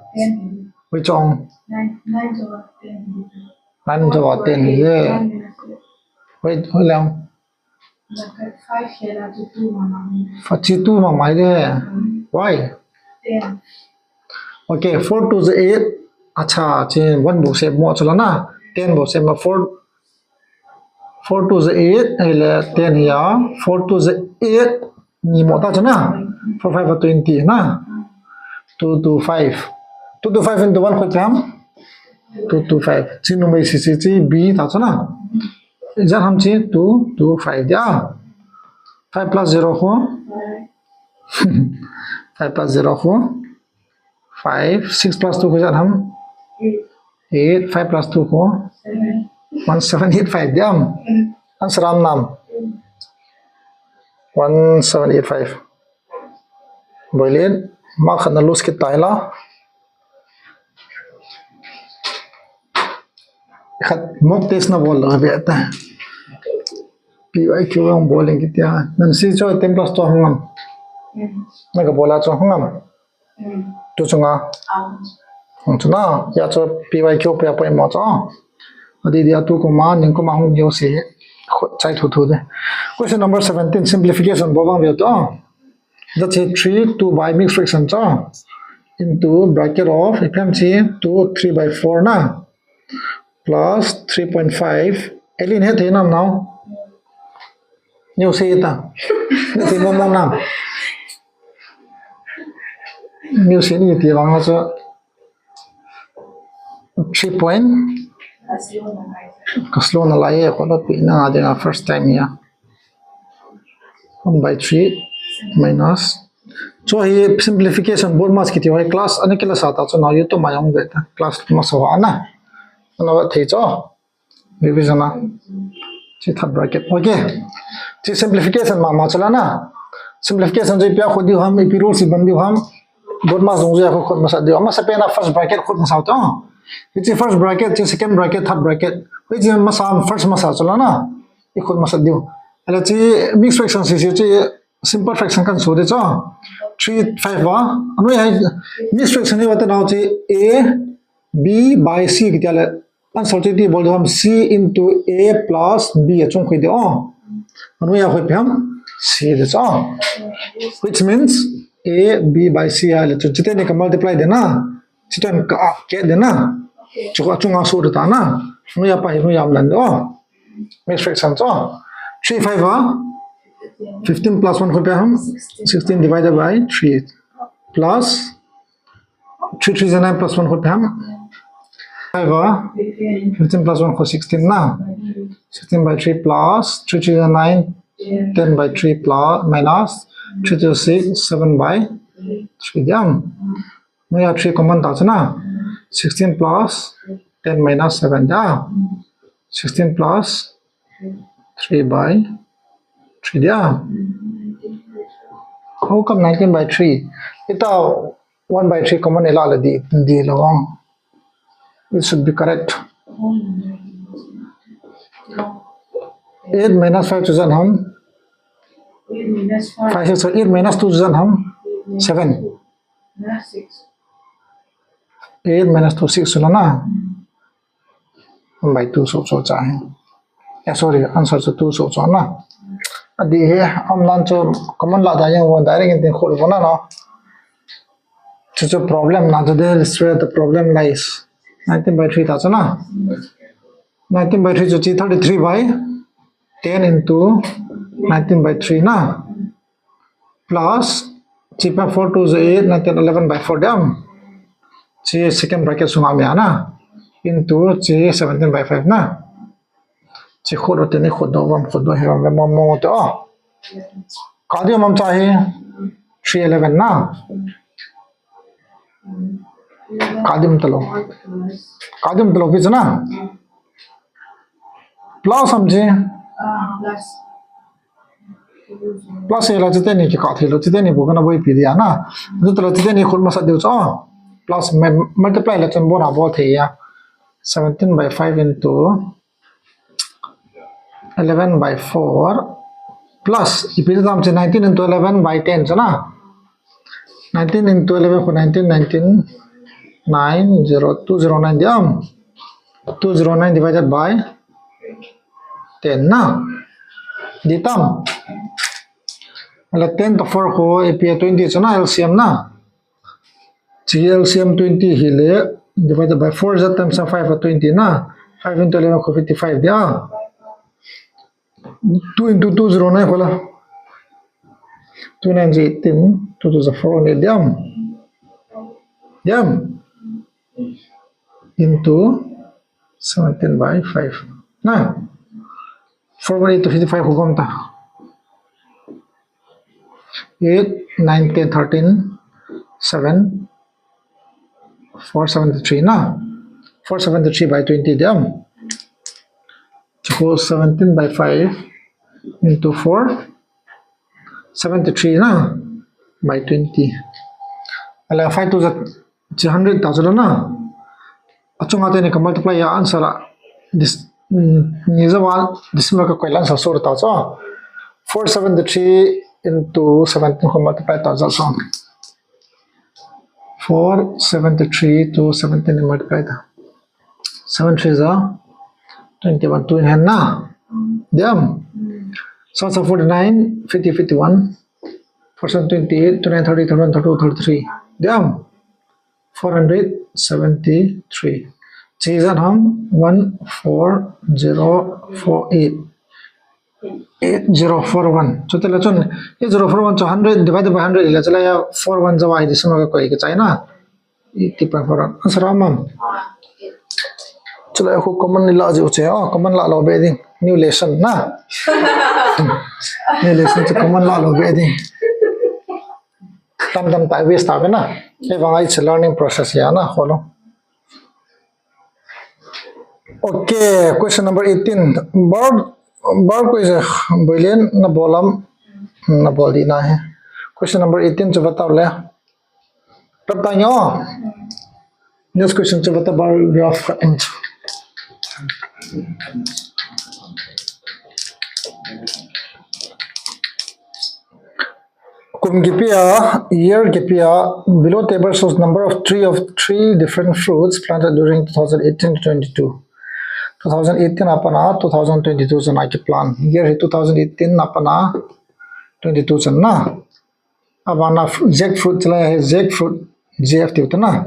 Which one? Nine, nine to ten. Nine to ten, yeah. Wait, wait lang. Fa chi tu ma mai de. Why? Okay, four two ja eight. Acha, chi one bou sep mo chu la na. Ten bou sep ma four. Four two ja eight, ahile ten hia. Four two ja eight. Ni mo ta chu na. Four five a twenty na. Two two five. Two two five into one khu ham? Two two five. Chi numei si si chi B ta chu na. Ijat ham chi two two five dia. Five plus zero khu. Five plus zero khu. Five. Six plus two khu ijat ham? Eight. Five plus two khu? One seven eight five diam. Answer am nam? One seven eight five. Boilin, mark khat na lose kit tai la. Khat mock test na bol lo be ta. P Y Q ang bol ing kitia. Nan si cho ten plus two hung am. Na ka bola cho hung am. Tu chunga. Hung chu na. Hia cho P Y Q pe a poimo cho. Adih dia tu kuma, ning kuma hung yo si. Chai thu thu de. Question number seventeen, simplification bol vang ve to. That's it, three, two by mixed fraction cho. Into bracket of, ipi ham chi, two, three by four na. Plus three point five. Elin het he nam nau. Niu se ta. Ni ti mo mo nam. Niu se ni ti vang la cho. Three point. Ka slow na lai e, ko lo pi na ding a first time ya. One by three minus. Cho hi simplification bol mas kiti ho class ani kila sa ta cho na YouTube ma jong ve ta. Class ma so ana. Ana va thei cho. Revision a. Chi third bracket. Okay. Chi simplification ma ma cho la na. Simplification cho ipi a khu diu ham, ipi rule si ban diu ham. Bol mas jong jo khu khut masa diu. Masa pen a first bracket khut masa to. Chi first bracket, chi second bracket, third bracket. Chi masa first masa cho la na. I khut masa diu. Ala chi mixed fraction si si chi simple fraction kan so de cho. Three, five va. Anoi hai mixed fraction ni va ta nau chi A, B by C kiti le. Answer chu iti bol ding ham, C into A plus B a chung khu de o. Anoi a khu ipi ham? C de cho. Which means A, B by C a le chu chite ni ka multiply de na. Chite ni ka add de na. Chu ka chunga so de ta na. Anoi a pa hi anoi a um dan de o. Mixed fraction cho. Three five a. Fifteen plus one khu ipi ham? Sixteen divided by three. Plus Three three ja nine plus one khu ipi ham? Five a. Fifteen plus one khu sixteen na. Sixteen by three plus three three ja nine, ten by three plus minus three two six, seven by three diam. Noi a three common ta chu na. Sixteen plus ten minus seven diam. Sixteen plus three by three diam. How come nineteen by three? Ita one by three common ila le di, di lo ang. It should be correct. Eight minus five chu ijat ham? Five six, eight minus two chu ijat ham? Seven. Eight minus two, six chu la na. One by two so so cha hai. Eh, sorry, answer chu two so so na. Adi he, um nan chu common la da yang one direct in tin khol bona no. Chu chu problem na chu de illustrate the problem lies. Nineteen by three ta chu na. Nineteen by three chu chi thirty-three by ten into nineteen by three na. Plus Chi pa four two is eight, nine, ten, eleven by four diam. Chi second bracket sunga mi ana. Into chi seventeen by five na. Chi khut ro teni khut do vam khut do hiram vam mo mo te o. Ka diam am cha hi three eleven na. Ka diam talo. Ka diam talo pi chana. Plus am chi. Plus hi la chiteni kikah thei lou, chiteni bu kana boipi dia na. Chutah le chiteni khut masat diu chu. Plus multiply la chun bona bol thei a. Seventeen by five into eleven by four plus ipi tam chi nineteen into eleven by ten chu na. Nineteen into eleven khu nineteen, nineteen, nine, zero, two zero nine diam. Two zero nine divided by ten na. Di tam. Ala ten to four khu ipi twenty chu na L C M na. Chi L C M twenty hi le divided by four is that times five for twenty na. Five into eleven khu fifty-five dia. Two into two zero nine khu la. Two nine eighteen, two two four only diam. Diam. Into seventeen by five. Na. Four by eight to fifty-five khu gom ta. Eight, nine, ten, thirteen, seven, four seventy-three na. Four seventy-three by twenty diam. Equals seventeen by five into four, seventy-three na by twenty. Ala five two is a hundred thousand na. Achunga teni ka multiply a answer a this ni zawa decimal ka koi la answer sure ta chu. Four seventy-three into seventeen ka multiply ta chu. Four seventy-three to seventeen multiply ta. Seven three is a twenty-one, two in hand na. Diam. So it's a forty-nine, fifty, fifty-one. Four seven twenty-eight, two nine thirty, thirty-one, thirty-two, thirty-three. Diam. Four hundred seventy-three. Chi zat ham one four zero four eight. Eight zero four one. Chutah le chun eight zero four one chu hundred divided by hundred ila chulai a four one zawa hi decimal ka koi ka chai na. Eighty point four one. Answer a um am. Chulai khu common ni la ji u che. Oh, common la lou be ding. New lesson na. New lesson chu common la lou be ding. Tam tam tai waste ta be na. Hivang a it's a learning process ya na. Kholo. Okay, question number eighteen. Bar, bar quiz, eh, Boilen na bol am, na bol di na he. Question number eighteen chu bata le. Tap ta nyo. Next question chu bata bar graph ka in. Kum kipi a, year kipi a, below table shows number of tree of three different fruits planted during two thousand eighteen to twenty-two. Two thousand eighteen a pat a, two thousand twenty-two chan a kiplant. Year hi two thousand eighteen a pat a, twenty-two chan na. Abana fr-, jackfruit chulai hi jackfruit, J F tiu ta na.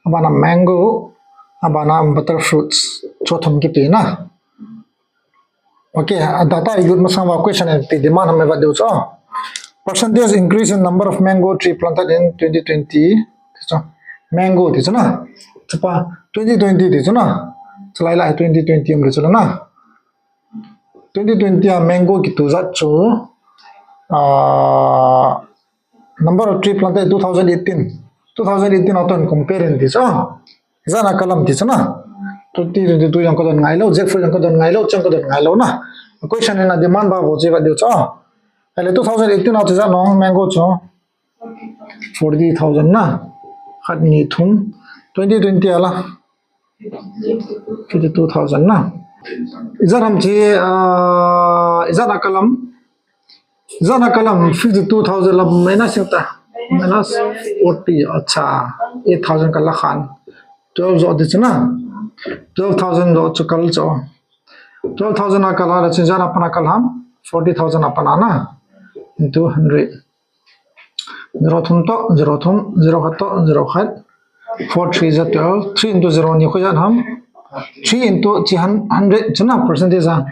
Abana mango, abana butter fruits, chu thum kipi na. Okay, a data i lut masang va question and pi demand ham va deu chu. Percentage increase in number of mango tree planted in twenty twenty. Ti chu. Mango ti chu na. Chu pa twenty twenty ti chu na. Chulai la twenty twenty um le chu na. Twenty twenty a mango kitu jat chu. Ah, number of tree planted two thousand eighteen. Two thousand eighteen a ton compare in ti chu. Ijat a kalam ti chu na. Twenty twenty-two jong kadon ngai lou, jackfruit jong kadon ngai lou, chang kadon ngai lou na. Question in a demand ba bo chi va deu chu. Ale two thousand eighteen a chu ijat nong mango chu. Forty thousand na. Khat ni thum. Twenty twenty a la. Fifty-two thousand na. Ijat ham chi, ah, ijat a kalam. Ijat a kalam fifty-two thousand la minus ta. Minus forty, acha. Eight thousand kala khan. Twelve jo di chu na. Twelve thousand jo chu kal chu. Twelve thousand a kala la chu ijat a pat a kal ham. Forty thousand a pat a na. Into hundred. Zero thum to, zero thum, zero khat to, zero khat. Four three is a twelve. Three into zero ni khu ijat ham. Three into chi hun-, hundred chu na percentage a.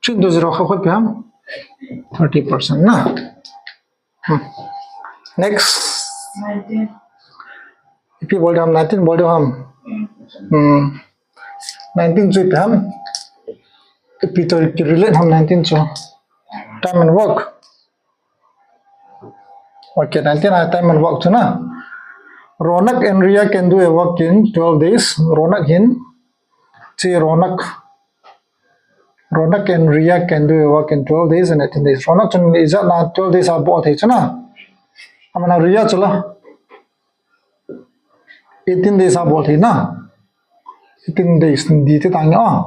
Three into zero khat khu ipi ham. Thirty percent na. Hmm. Next. Ipi bol ding ham, nineteen bol ding ham. Hmm. Nineteen chu ipi ham. Ipi toh relate ham nineteen chu. Time and work. Okay, nineteen a time and work chu na. Ronak and Ria can do a work in twelve days. Ronak hin. Chi Ronak. Ronak and Ria can do a work in twelve days and eighteen days. Ronak chun ijat na twelve days a bol thei chu na. Amana Ria chu la. Eighteen days a bol thei na. Eighteen days di te tang a.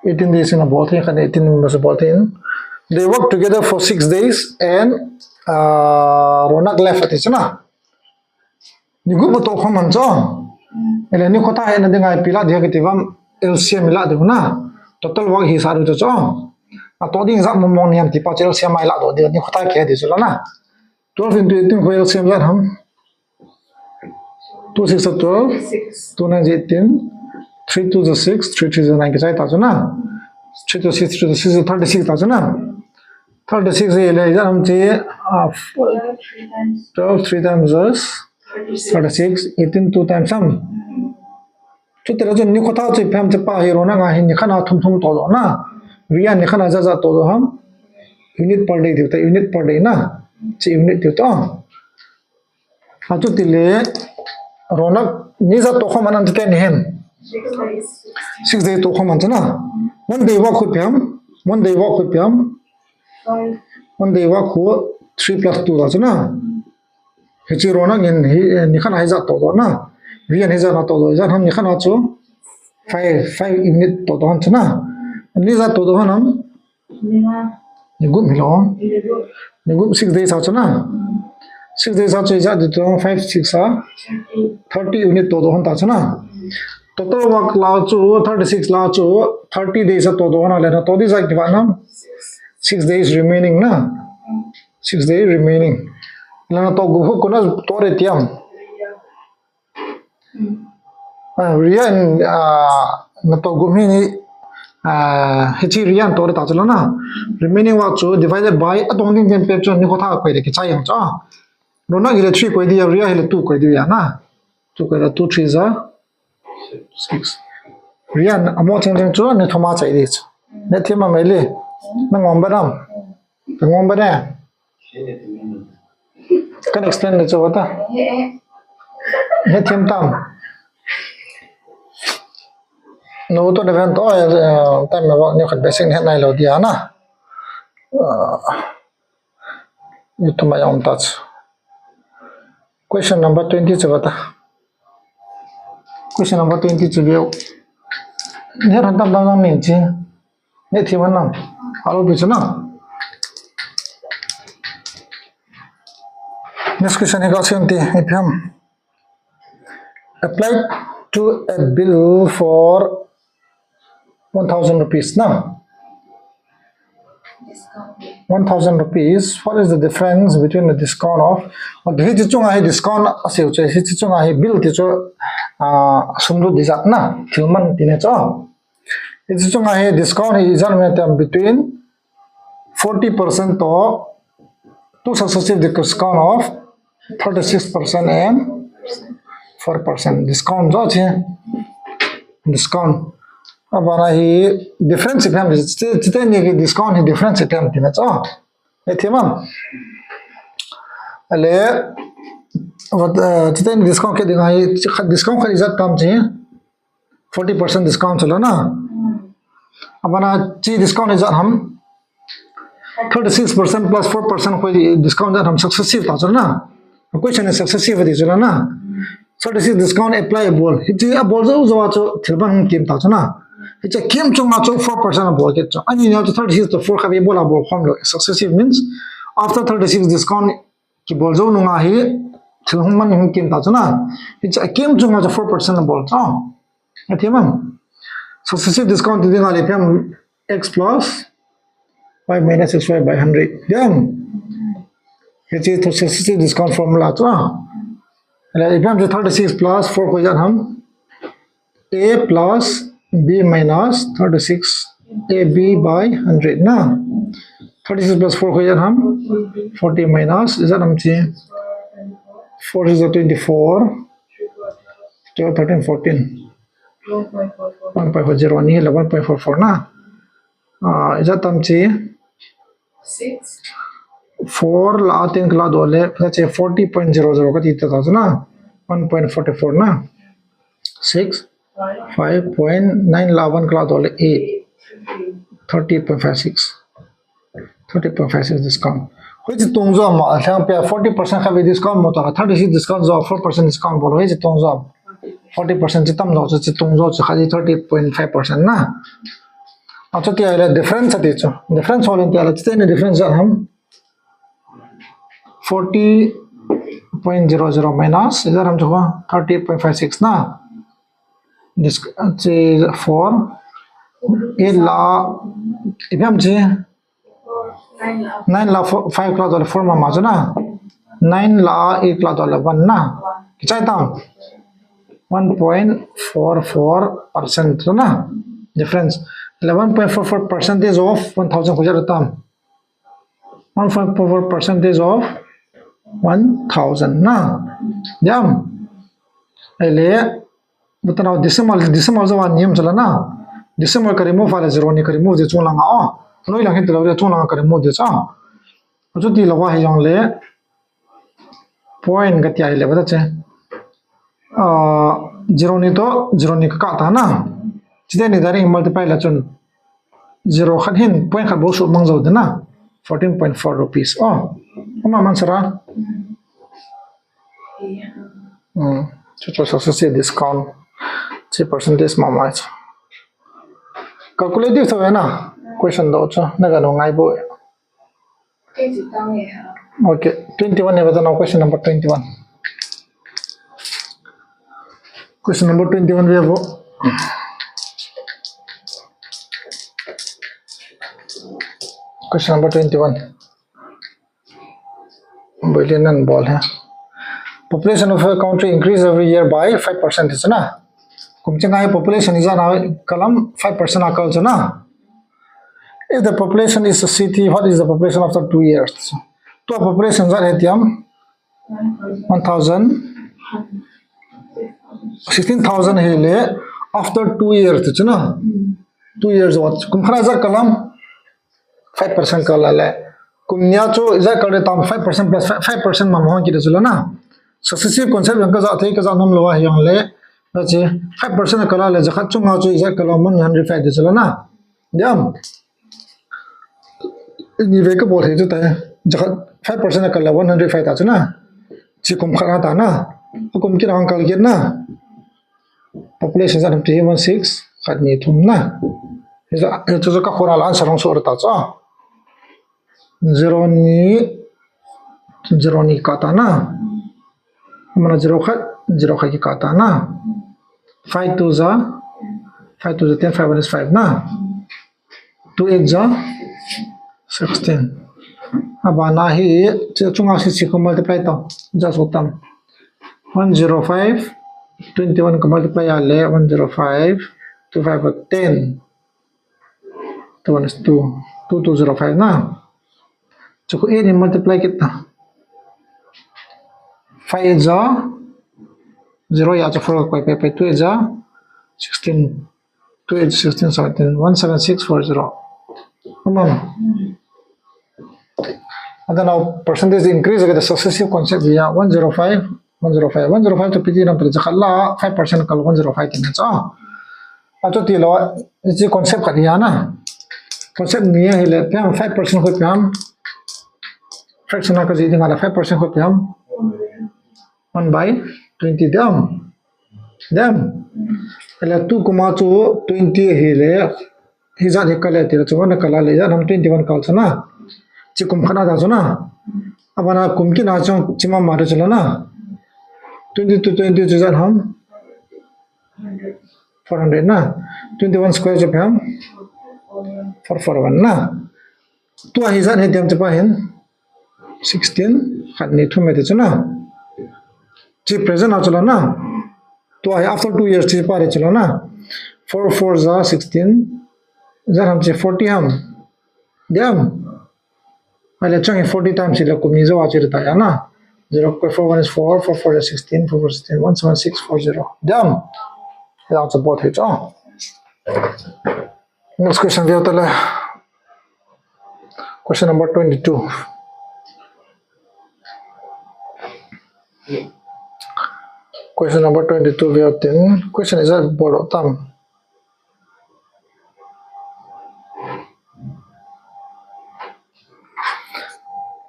Eighteen days in a bol thei, kan eighteen mas bol thei. They work together for six days and uh, Ronak left ati chu na. Ni gup toh khom an chu. Ele ni khota he na ding ai pila dia kiti vam L C M la de na. Total work hi sa ru chu. A to ding za mong mong ni am ti pa chu L C M ai la do dia ni khota ke di chu la na. Twelve into eighteen ko L C M la ham. Two six are twelve, two nine is eighteen, three two is six, three three is nine, kichai ta chu na. Three two six, three two six, thirty six ta chu na. Thirty six is le exam chi, uh, twelve three times is thirty six, eighteen two times ham. Chu tera chu ni khota chu phem che pa hi Ronak a hin ni khana thum thum to do na. Ria ni khana za za to do ham. Unit per day ti ta, unit per day na. Chi unit ti ta. A chu ti le Ronak ni za to khom an te ni hen. Six day to khom an chu na. One day work khu phem. One day work khu phem. One day work khu three plus two ta chu na. Hichi Ronak in hi, eh, ni khana hi za to do na. Ria ni za na to do. Za ham ni khana chu five, five unit to do han chu na. Ni za to do han ham. Ni gup hi lo. Ni gup six days a chu na. Six days a chu ijat di to five six a. Thirty unit to do han ta chu na. Total work la chu thirty six la chu thirty days a to do han le na to di za ki ba nam. Six days remaining na. Six days remaining. La na to gup ko na to re tiam. Ah, Ria in, ah, na to gup hi ni, ah, hichi Ria in to re ta chu la na. Remaining work chu divided by a tong ding jen pe chu ni khota koi de kichai yang chu. Ronak hi le three koi di ya, Ria hi le two koi di ya na. Two koi la two three za six. Ria in amo cheng cheng chu ni thoma chai di chu. Ne thima mai le. Na ngom ba nam. Ngom ba ne. Kan explain le chu ta. He thim tam. No to ne ven to, eh, time ma ni khat basic ne nai lo dia na. Ah, YouTube ma yang touch. Question number twenty chu ta. Question number twenty chu view. Ne ran tam dang dang ni chi. Ne thi man nam. Alo bi chu na. Next question hi ka sim ti, ipi ham. Apply to a bill for one thousand rupees na. One thousand rupees, what is the difference between the discount of, okay, hichi chunga hi discount a seiu chu, hichi chunga hi bill ti chu, ah, sum lut di jat na, thil man ti ne chu. Hichi chunga hi discount hi ijat me tem between forty percent to two successive discount of thirty-six percent and four percent discount jo chi. Discount. Abana hi difference ipi ham, chite, chite ni ki discount hi difference ipi ham tina cho. E thim am. Ale, what, uh, chite ni discount ke ding hi, discount khat ijat tam chi. Forty percent discount chu la na. Abana chi discount ijat ham. Thirty-six percent plus four percent koi discount ijat ham successive ta chu la na. Question is successive ti chu la na. Thirty-six discount applicable. Hichi abol jou jou a chu thil ban hung kim ta chu na. Hichi kim chunga chu four percent abol kit chu. Ani nia chu thirty-six to four kha abol abol khom lou. Successive means after thirty-six discount kibol jou nunga hi thil hung man hung kim ta chu na. Hichi akim chunga chu four percent abol chu. A thim am. Successive discount ti dinga le ipi ham x plus y minus xy by hundred. Then, hichi successive discount formula chu. Le ipi ham chu thirty-six plus four koi ijat ham. A plus b minus thirty-six A B by hundred na. Thirty six plus four ko ijat ham? Forty minus ijat ham chi? Four is twenty four. Twelve, thirteen, fourteen. One point four zero ni le one point four four na. Ah, ijat ham chi? Four lah a ten kala doh le, let's say forty point zero zero kati ta ta na. One point forty four na. Six, five point nine lah a one kala doh le eight. Thirty eight point five six. Thirty point five six discount. Hoiche tong jo ma, a thang pe forty percent kha ve discount mo ta, thirty six discount jo, four percent discount bol, hoiche tong jo. Forty percent chi tam jo, chi tong jo, chi kha thirty point five percent na. A chu ti a le difference ati chu. Difference ho len ti a le, chi ni difference ja ham? Forty point zero zero minus, ijat ham chu thirty eight point five six na. This, chi four, eight lah a, ipi ham chi? Nine lah a four, five kala doh le four mama chu na. Nine lah a eight kala doh le one na. Kichai tam? One point four four percent chu na. Difference. Eleven point four four percentage of one thousand ko ijat tam? One point four four percentage of one thousand na. Jam. Ele, butana decimal, decimal jo wan niam chala na. Decimal ka remove a le zero ni ka remove de chung langa o. Noi lang hin talo le chung langa ka remove de cha. Chu ti lawa hi jong le. Point kati a hi le bata che. Ah, zero ni to, zero ni ka kah ta na. Chite ni direct multiply la chun. Zero khat hin, point khat bou suh mang jo de na. Fourteen point four rupees. Oh, ama man sara. Hmm, chu chu success discount. Chi percentage mama chu. Calculative tho na. Question do chu. Na ga no ngai bo. Okay, twenty-one ne bata na, question number twenty-one. Question number twenty-one ve vo. Question number twenty-one. Brilliant and ball hai. Population of a country increase every year by five percent is na. Kum chang a population ijat ham kal ham, five percent a kal chu na. If the population is a city, what is the population after two years? Tua population ijat ham? One thousand. Sixteen thousand hi le after two years chu na. Two years what? Kum khat a ijat kal ham? Five percent kal a le. Kum ni a chu ijat kal le tam, five percent plus five, five percent mama hung kit chu la na. Successive concept jong ka ja thei, ka ja nom lou a hi jong le. Achi, five percent kal a le, jakhat chunga chu ijat kal a ham, one hundred five ti chu la na. Jam. Ni ve ka bol thei chu ta. Jakhat five percent kal a one hundred five ta chu na. Chi kum khat a ta na. Kum kit a hung kal kit na. Population ijat ham ti one six, khat ni thum na. Hichu, hichu ka khora la answer hung so ta chu. Zero ni, zero ni kah ta na. Mana zero khat, zero khat kikah ta na. Five two ja, five two ja ten, five one is five na. Two eight ja sixteen. Abana hi, chu chunga si si ko multiply ta. Ja so tam. One zero five, twenty-one ko multiply a le, one zero five, two five ten. Two one is two, two two zero five na. Chu ko eight ni multiply kit ta. Five eight ja zero, ya chu four koi pe pe, two eight ja sixteen, two eight sixteen seventeen, one seven six four zero. Come on. And then our percentage increase, okay, the successive concept, ya, one zero five, one zero five, one zero five to P T number, jakhat la five percent kal one zero five ti na cha. A chu ti lou, chi concept khat hi a na. Concept ni hi le, ipi ham five percent ko ipi ham. Fraction a ka ji ding a le five percent ko ipi ham. One by twenty dam. Dam. Ele two kum a chu twenty hi le. Hijat hi kal le ti le chu one kal a le, ijat ham twenty-one kal chu na. Chi kum khat a ta chu na. Abana kum kit a chu chi mama chu la na. Twenty to twenty chu ijat ham four hundred na. Twenty-one square chu ipi ham four four one na. Tua hijat hi ipi ham chu pa hin sixteen, khat ni thum e ti chu na. Chi present a chu la na. Tua hi after two years chi pa re chu la na. Four four ja sixteen. Ijat ham chi forty ham. Dam. Ahile chang forty times le kum ni jo a chu ta ya na. Zero square four one is four, four four is sixteen, four four is sixteen, one seven six four zero. Dam. Ya cha bol thei cha. Next question ve tale. Question number twenty-two. Question number twenty-two ve tin. Question is a bol tam.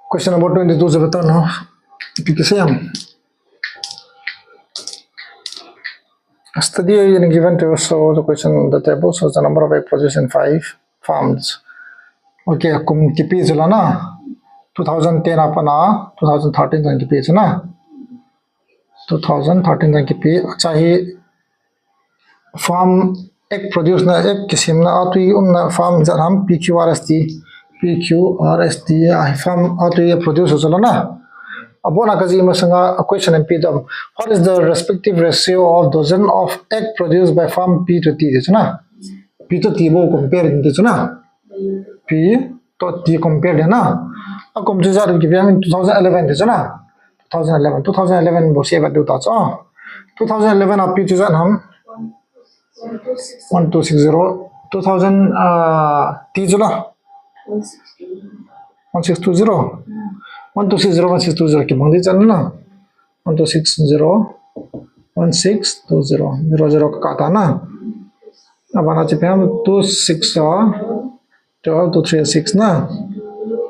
Question number twenty-two je beta no. Ipi kisei ham. A study area given to us, so the question, the table shows the number of egg produced in five farms. Okay, kum kipe chu la na. Two thousand ten a pat na, two thousand thirteen chan kipe chu na. Two thousand thirteen chan kipe, acha hi farm egg produce na, egg kisemna a tui umna farm ijat ham, P Q R S T, P Q R S T, a farm a tui produce chu la na. Abona kaji masanga a question in P dam. What is the respective ratio of dozen of egg produced by farm P to T? Ti chu na. P to T bou compare in ti chu na. P to T compare de na. A kum chu ijat kipe ham, two thousand eleven ti chu na. Two thousand eleven, two thousand eleven bou save du ta chu. Two thousand eleven a P chu ijat ham. One two six zero. Two thousand, ah, T chu la. One six two zero. One two six zero, one six two zero kibang di chan na. One two six zero, one six two zero, zero zero ka ta na. Abana chu ipi ham, two six a, twelve, two three six na.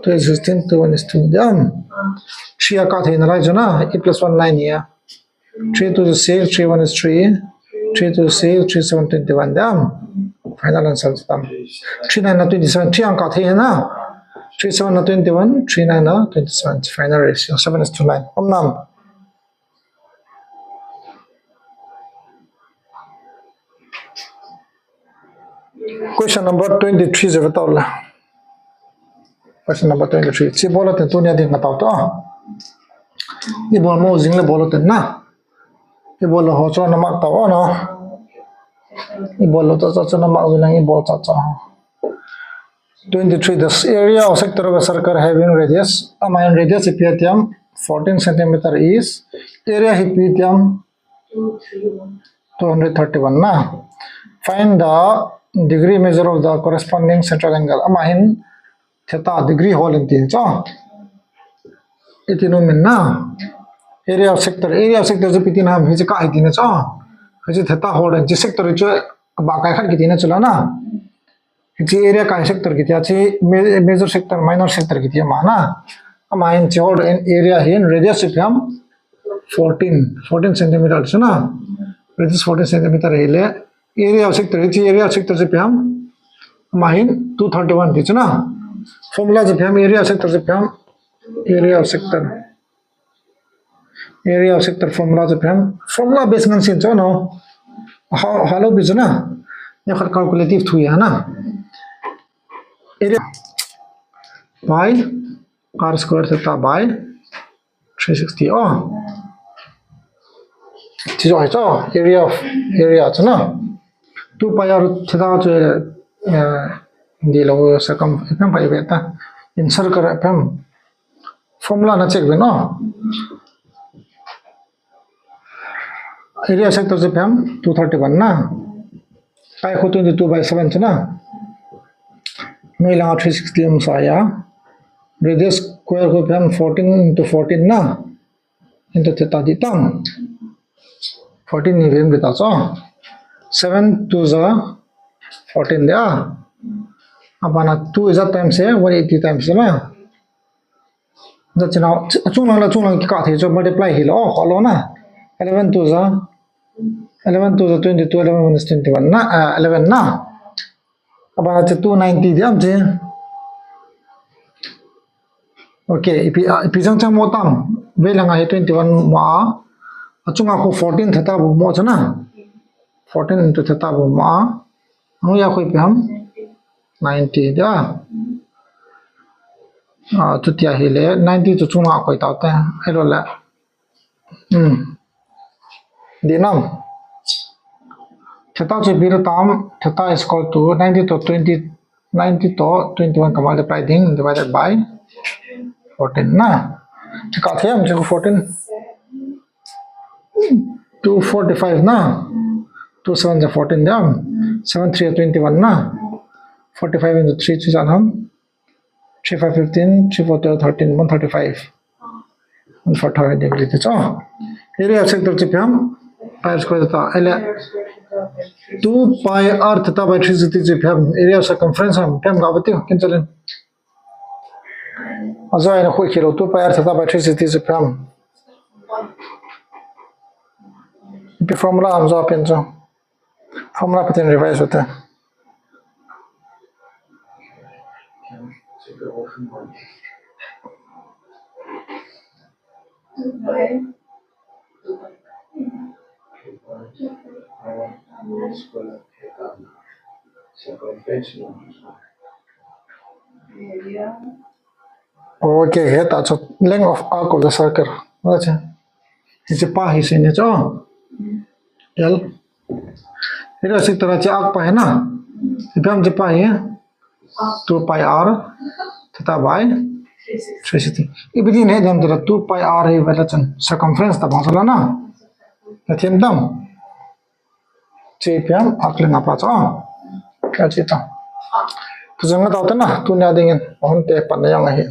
Two is sixteen, two one is twenty. Dam. Three a ka thei nalai chu na, eight plus one nine ya. Three two is six, three one is three, three two is six, three seven twenty-one. Dam. Final answer tam. Three nine na twenty-seven, three ang ka thei na. Three seven na twenty-one, three nine na twenty-seven. Final ratio, seven is to nine. Om nam. Question number twenty-three je ve tau la. Question number twenty-three. Chi bol a ten tunia ding nga tau to. I bol mo jing le bol a ten na. I bol ho cho na mak tau na. I bol to cho cho na mak jing i bol cho cho. Twenty-three, the area of sector of a circle having radius, ama hin radius ipi ham, fourteen centimeter is, area hi ipi ham, two hundred thirty-one na. Find the degree measure of the corresponding central angle. Ama hin theta degree hol in ti cho. Iti no min na. Area of sector, area of sector chu ipi ti ham, hiche ka hi ti na cho. Hiche theta hol in, hiche sector chu ba kai khat kiti na chu la na. Hiche area kai sector kiti a, hiche ma-, major sector, minor sector kiti ama na. Ama hin hiche whole area hin radius chu ipi ham, fourteen, fourteen centimeter chu na. Radius fourteen centimeter hile, area of sector, hiche area of sector chu ipi ham, ama hin two thirty-one ti chu na. Formula chu ipi ham, area of sector chu ipi ham, area of sector. Area of sector formula chu ipi ham, formula base ngan sin chu no. Ha, ha lo bi chu na. Nia khat calculative thu ya na. Area by R square theta by three sixty. Oh. Ti chu hi chu area of, area chu na. Two pi r theta chu, eh, di lo circum, ipi ham pi ve ta. In circle ipi ham. Formula na check ve no. Area sector chu ipi ham, two thirty-one na. Pi khu twenty-two by seven chu na. Noi langa three sixty um sa ya. Radius square khu ipi ham, fourteen into fourteen na. Into theta di tam. Fourteen ni vem ta chu. Seven two za fourteen de a. Abana two is a times e, one eighty times na. Za china, chung lang la chung lang kikah thei chu multiply hi lo, oh, lo na. Eleven two za, eleven two za twenty-two, eleven one is twenty-one na, ah, eleven na. Abana chu two ninety di am chu. Okay, ipi, ah, ipi jang chang mo tam. Ve langa hi twenty-one mo a. Achunga khu fourteen theta bou mo chu na. Fourteen into theta bou mo a. Anoiya khu ipi ham? Ninety da. Ah, chutia hile, ninety chu chunga koi tau te. Hello le. Hmm. Di nam. Theta chu ipi tam, theta is equal to ninety to twenty, ninety to twenty-one ka multiply ding, divided by Fourteen na. Chu ka them chu fourteen. Two forty-five na. Two seven is fourteen dam. Seven three is twenty-one na. Forty-five into three chu jan ham. Three five fifteen, three four twelve, thirteen, one thirty-five. One forty-five degree te chu. Area of sector chu ipi ham. Pi r square theta. Ahile two pi r theta by three sixty chu ipi ham. Area of circumference ham. Ipi ham ga bati kin chalin. Ajo ina khu khelo two pi r theta by three sixty chu ipi ham. Ipi formula ham jo pen chu. Formula patin revise ute. Okay, heta chu length of arc of the circle. Acha. Hiche pa hi sin chu. L. Area of sector chu arc pa hi na. Ipi ham chu pa hi. Two pi r theta by three sixty. Ipi din he dam tu two pi r hi vala chun circumference tabang sala na. Na them dam. Chu ipi ham arc length apa chu. Ka chi ta. Tu jang ta na tunia dingin. Hon te pan na yang ahi.